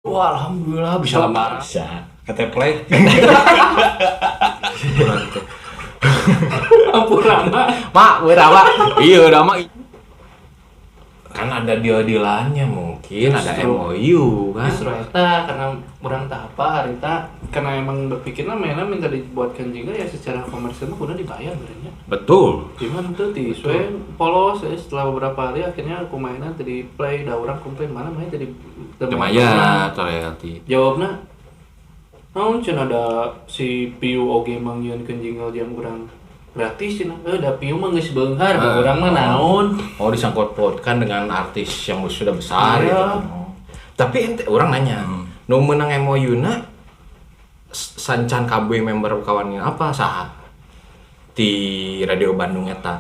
Wah, alhamdulillah bisa lama. Bisa. Keteplek. Kurang teh. Ampura mah. Mak, berapa? Iya, udah mak. Kan ada deal-dealannya mungkin, ada Justru. MOU kan. Justru eta karena urang tak apa harita karena emang berpikirnya mainnya minta dibuatkan juga ya, secara komersial mah kudu dibayar berarti. Betul. Cuman tuh di we polos ya, setelah beberapa hari akhirnya aku mainan tadi play da urang komplain mana main tadi. Lumayan royalti. Jawabna naon cenah, ada si Piu oge manggieunkeun jingle jam urang gratis cenah, eh da Piu mah geus beunghar, Ah. urang mah naon. Oh, disangkut pautkan dengan artis yang sudah besar Iya. gitu. Tapi ente urang nanya, nu menang MOU na sancan KB member kawannya apa saha? Di Radio Bandung eta.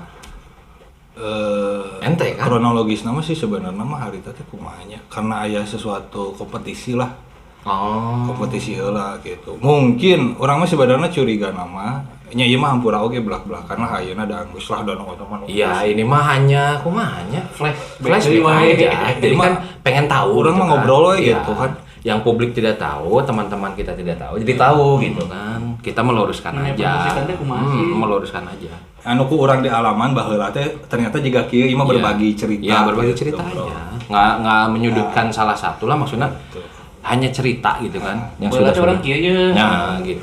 Eh, Ente kan? Kronologis nama sih sebenarnya mah harita teh kumaha nya, karena aya sesuatu kompetisi lah. Oh. Kompetisi heula gitu. Mungkin urang mah sebenarnya curiga nama nya ieu mah hampura oge belak-belakan lah, ayeuna da geus lah da nu mah. Iya, ini mah hanya kumaha nya? Flashback Flashback wae. aja. Jadi Mah, kan pengen tahu urang gitu mah kan. ngobrol we Iya. gitu kan. Yang publik tidak tahu, teman-teman kita tidak tahu, jadi tahu gitu kan. Kita meluruskan Dunia aja. permusikan teh kumaha sih? Meluruskan aja. Anu ku urang di alaman baheula teh ternyata jiga kieu, ieu mah Iya. berbagi cerita. Iya, berbagi gitu, cerita bro. aja. Nggak menyudutkan salah satu lah maksudnya. Hanya cerita gitu kan. Yang Baheula sudah teh urang kieu ye. Nah, gitu.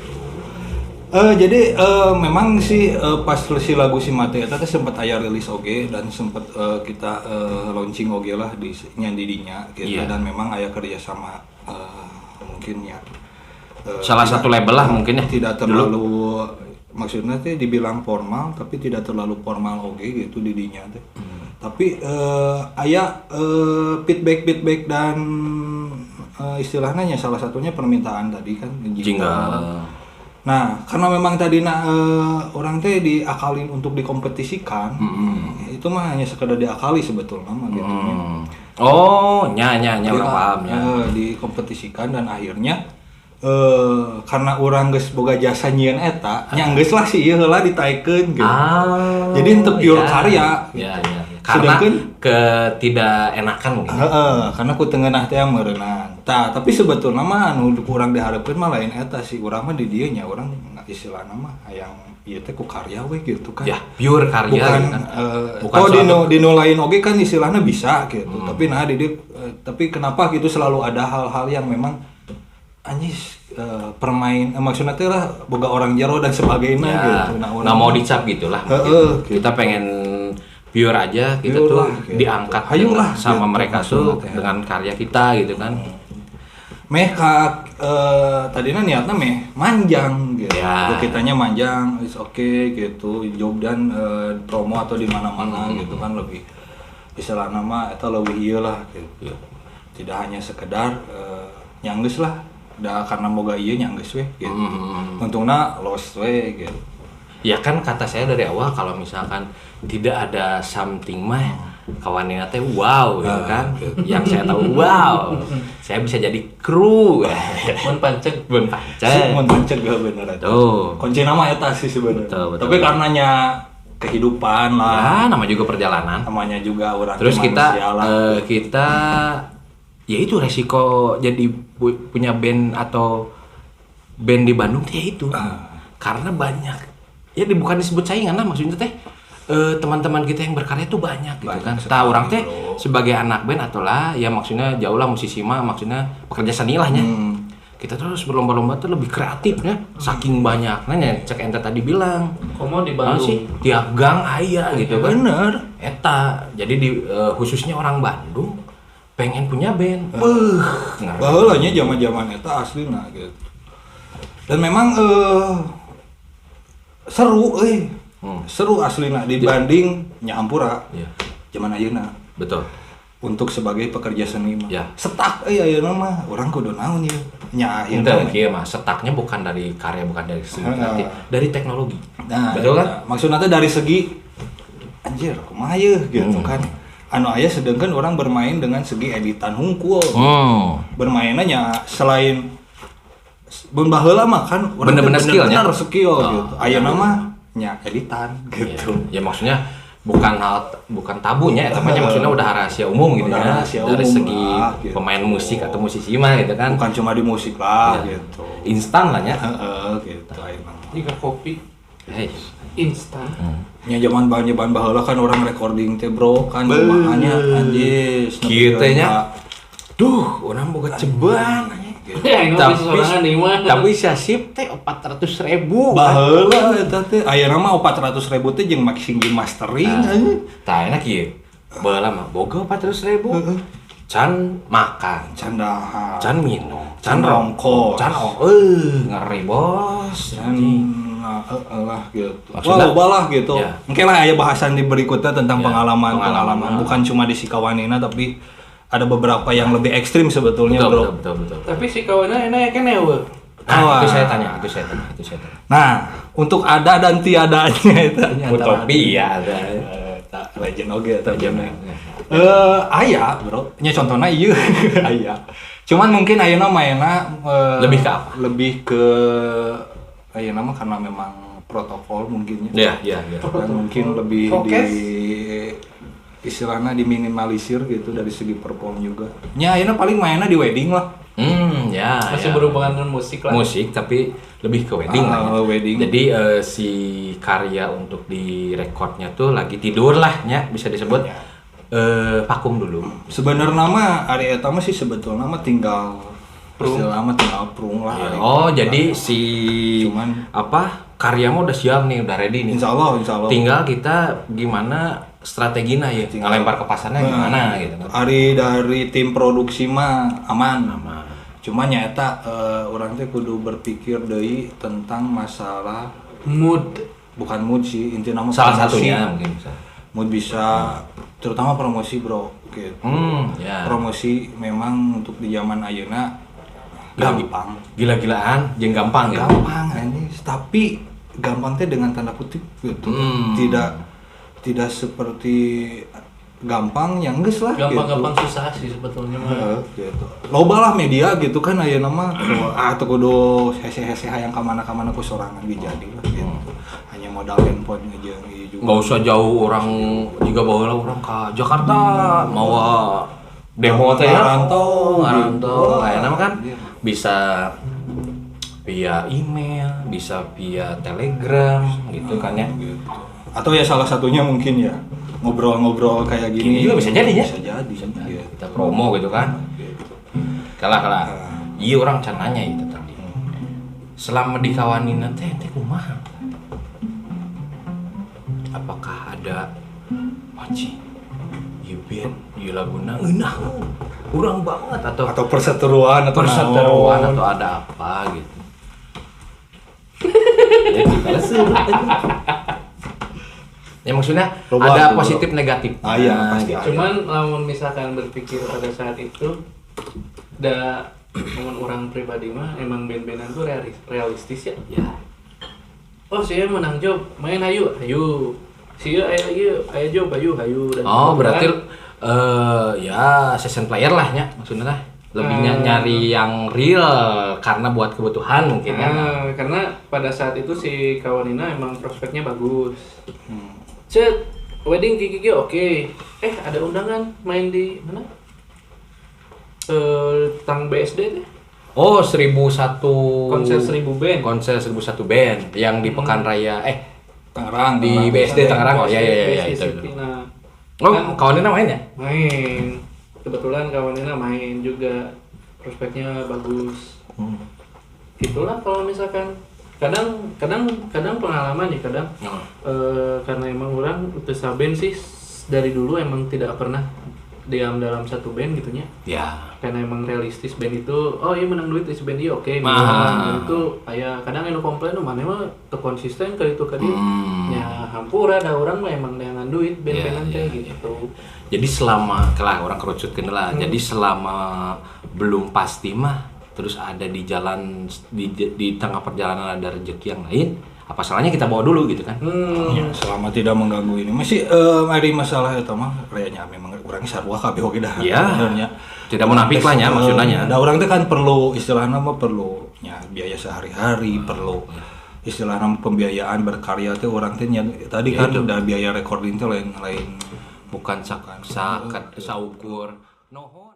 Jadi memang sih pas si lagu si Mate eta teh sempat aya rilis oge dan sempat kita launching oge lah di nya di dinya gitu Iya. dan memang aya kerjasama mungkin ya Salah satu label lah mungkin ya. Tidak terlalu, maksudnya teh dibilang formal tapi tidak terlalu formal oge gitu di dinya teh. Tapi aya feedback feedback dan istilahnya nya salah satunya permintaan tadi kan Jingle. Nah, karena memang tadi nah, urang teh diakalin untuk dikompetisikan, itu mah hanya sekedar diakali sebetulnya mah gitu. Oh, nya nya nya, urang Iya, paham ya. Dikompetisikan dan akhirnya karena urang geus boga jasa nyieun eta, nya geus lah sih ieu heula ditaekeun gitu. Ah, Jadi henteu pure iya. karya, Ya, gitu. ya. Karena ketidakenakan mungkin. Heeh, karena ku teu ngeunah teh meureunnan. Tah, tapi sebetulnya mah anu kurang diharapkeun mah lain eta sih. Urang mah di dieu nya urang istilahna mah hayang ieu teh ku karya we gitu kan. Ya, pure karya bukan gitu kan. Bukan oh, suatu- di nu lain oge kan istilahnya bisa gitu. Tapi nah di dieu, tapi kenapa gitu selalu ada hal-hal yang memang anjis permain maksudnya teh lah boga orang jero dan sebagainya Ya, gitu. Nah, urang nggak mau dicap gitulah. Heeh, gitu. Kita pengen pure aja, kita Pure tuh lah, gitu. diangkat Hayu lah, sama gitu, mereka tuh maksudnya teh. dengan karya kita gitu kan. Meh ka tadinya niatnya meh manjang gitu. Ya. Ya. Kitanya manjang is okay gitu, job dan promo atau di mana-mana gitu kan, lebih istilah nama atau lebih ieu lah gitu. Iya. Tidak hanya sekedar nyanggeus lah, da karena moga ieu nyanggeus we gitu. Untungna los we gitu. Ya kan kata saya dari awal kalau misalkan tidak ada something mah kawanina teh wow gitu Ah, kan. Yang saya tahu wow. Saya bisa jadi kru. Mun panceg. Mun panceg. Mun panceg gak bener eta. Tuh. Kunci nama eta sih sebenarnya. Betul, betul. Tapi karenanya kehidupan lah. Ya, nama juga perjalanan. Namanya juga orang Terus kita manusia lah. kita ya itu resiko jadi punya band atau band di Bandung tuh ya itu. Karena banyak ya bukan disebut saingan lah, maksudnya teh teman-teman kita yang berkarya tuh banyak gitu Banyak kan. sekali, Tah urang teh bro. sebagai anak band atau lah ya maksudnya jauh lah musisi mah, maksudnya pekerja seni lah nya. Kita terus berlomba-lomba tuh lebih kreatif ya, saking banyaknya nya, cek ente tadi bilang. Komo di Naon Bandung. sih tiap gang aya gitu kan. Bener. Eta, jadi di khususnya orang Bandung pengen punya band. Beuh, ngeri. Baheula nya zaman-zaman eta aslina gitu. Dan memang seru euy. Seru aslina dibanding nya hampura. Iya. Zaman ayeuna Betul. untuk sebagai pekerja seni mah. Ya. Setak euy ayeuna mah urang kudu naon ieu. Nya Ente akhirna. kieu mah setaknya bukan dari karya, bukan dari segi Heeh. kreatif, dari teknologi. Nah, betul kan? eta. Maksudnya teh dari segi anjir kumaha yeuh gitu kan. Anu aya sedangkan orang bermain dengan segi editan hungkul. Bermainnya nya selain mun baheula mah kan urang teh Bener-bener skill nya. bener skill Oh. gitu. Ayeuna mah nya editan gitu. Ya, ya maksudnya Bukan hal, bukan tabunya, namanya maksudnya udah rahasia umum gitu Udah ya. rahasia Dari umum segi lah, gitu. pemain musik atau musisi mah gitu kan. Bukan cuma di musik lah Iya. gitu. Instan lah ya. Heeh, gitu ayeuna. Jika kopi Hei. instan. Nya zaman bahan baheula kan orang recording teh bro kan kumaha anjis. Kieu teh nya. Duh, urang boga ceban anjing. Ya, ini mah bisa sorangan nih mah. Tapi sasip teh 400.000. Baheula eta teh ayeuna mah 400.000 teh jeung mixing jeung mastering anjing. Tah enak ieu. Baheula mah boga 400.000. Can makan, Can dahar. can minum, can Can rokok, rongkos. can ngeri bos. Can lah gitu. Maksudnya- Wah, loba lah gitu. Ya. Mungkin lah aya bahasan di berikutnya tentang Ya, pengalaman-pengalaman bukan cuma di Sikawanina tapi ada beberapa yang lebih ekstrim sebetulnya, Betul, bro. betul. Tapi si kawannya enak ya kan ya, we. Nah, itu Wah. saya tanya, itu saya tanya. Nah, untuk ada dan tiadanya itu hanya antara Utopia ada. Tak legend oge eta legend. Aya, bro. Nya contohna ieu aya. Cuman mungkin ayeuna mainna Lebih ke apa? Lebih ke ayeuna mah karena memang protokol mungkin ya. Iya, iya, iya. Dan mungkin lebih Prokes. di istilahnya diminimalisir gitu dari segi perform juga. Nya ayeuna paling mainnya di wedding lah. Ya. Masih ya. berhubungan dengan musik lah. Musik tapi lebih ke wedding lah ya. Wedding. Jadi si karya untuk di rekodnya tuh lagi tidur lah nya bisa disebut. Ya. Vakum dulu. Sebenarnya mah ari eta mah sih sebetulnya mah tinggal istilahnya mah tinggal prung lah. Ari. Oh, jadi si Cuman- apa karya mah udah siap nih, udah ready nih. Insya Allah, insya Allah. Tinggal kita gimana strateginya ya, ngelempar ke pasarnya gimana gitu kan. Ari dari tim produksi mah aman. Aman. Cuman nyata orang teh kudu berpikir deui tentang masalah Mood. bukan mood sih, intinya mah Salah promosi. satunya mungkin bisa. Mood bisa terutama promosi, Bro, gitu. Ya. Promosi memang untuk di zaman ayeuna gampang. Gila-gilaan, jeung gampang gitu. Gampang anjing, tapi gampang teh dengan tanda kutip gitu. Tidak seperti gampang yang geus lah gitu. Gampang-gampang susah sih sebetulnya mah. Heeh, gitu. Loba lah media gitu kan ayeuna mah teu kudu hese-hese hayang ka mana-kamana ku sorangan ge jadi lah gitu. Hanya modal handphone jeung ieu juga. Nggak usah jauh orang juga bawa orang ke Jakarta mau demo teh ya. Ngarantau, Ngarantau. gitu. Ayeuna mah kan Iya. bisa via email, bisa via Telegram gitu kan ya. Gitu. Atau ya salah satunya mungkin ya ngobrol-ngobrol kayak gini. Gini juga bisa jadi ya. Bisa jadi. Gitu. Kita promo gitu kan. Gitu. Kalah kalah. Iya orang can nanya itu tadi. Selama dikawanin teh teh kumaha? Apakah ada waci? Ieu band, ieu laguna ngeunah. Kurang banget atau Atau perseteruan atau perseteruan naon. atau ada apa gitu. Jadi kalau ya maksudnya Loba ada tuh, positif negatif. Ah, iya, pasti ada. Cuman lamun misalkan berpikir pada saat itu da lamun orang pribadi mah emang band-bandan tuh realistis ya. Ya. Oh, saya menang job, main ayo, ayo. Sia aya ieu, aya job ayo, ayo. Dan Oh, kebetulan- berarti ya session player lah nya maksudnya lah. Lebih nyari yang real karena buat kebutuhan mungkin ya. Nah, karena pada saat itu si Kawanina emang prospeknya bagus. Cet, wedding Kiki oke. Ada undangan main di mana? Tang BSD deh. Oh, 1001 Konser 1000 band. Konser 1001 band yang di Pekan Raya Tangerang di Tangerang. BSD Tangerang. Oh, iya iya iya BSD itu. City. Nah, Oh, kan kawannya main ya? main. Kebetulan Kawanina main juga. Prospeknya bagus. Itulah kalau misalkan kadang kadang kadang pengalaman ya kadang karena emang orang utus band sih dari dulu emang tidak pernah diam dalam satu band gitunya Ya. karena emang realistis band itu oh iya menang duit si band iya oke Ah. menang itu aya kadang anu komplain nu mana mah teu konsisten ka ditu ka dieu nya hampura da urang mah emang neangan duit band-bandan Ya, teh ya, gitu Jadi selama kelah orang kerucutkeun lah. Jadi selama belum pasti mah terus ada di jalan di tengah perjalanan ada rezeki yang lain, apa salahnya kita bawa dulu gitu kan? Ya, selama tidak mengganggu ini masih ari masalah eta mah kayaknya memang urang sarua kabeh oge dah Ya. sebenarnya. Tidak munafik lah ya maksudnya. Da urang teh kan perlu istilahnya mah perlu ya biaya sehari-hari, perlu Istilahna pembiayaan berkarya teh urang teh nya, tadi Ya kan itu. Udah biaya recording teh lain lain. Bukan sak saukur noho.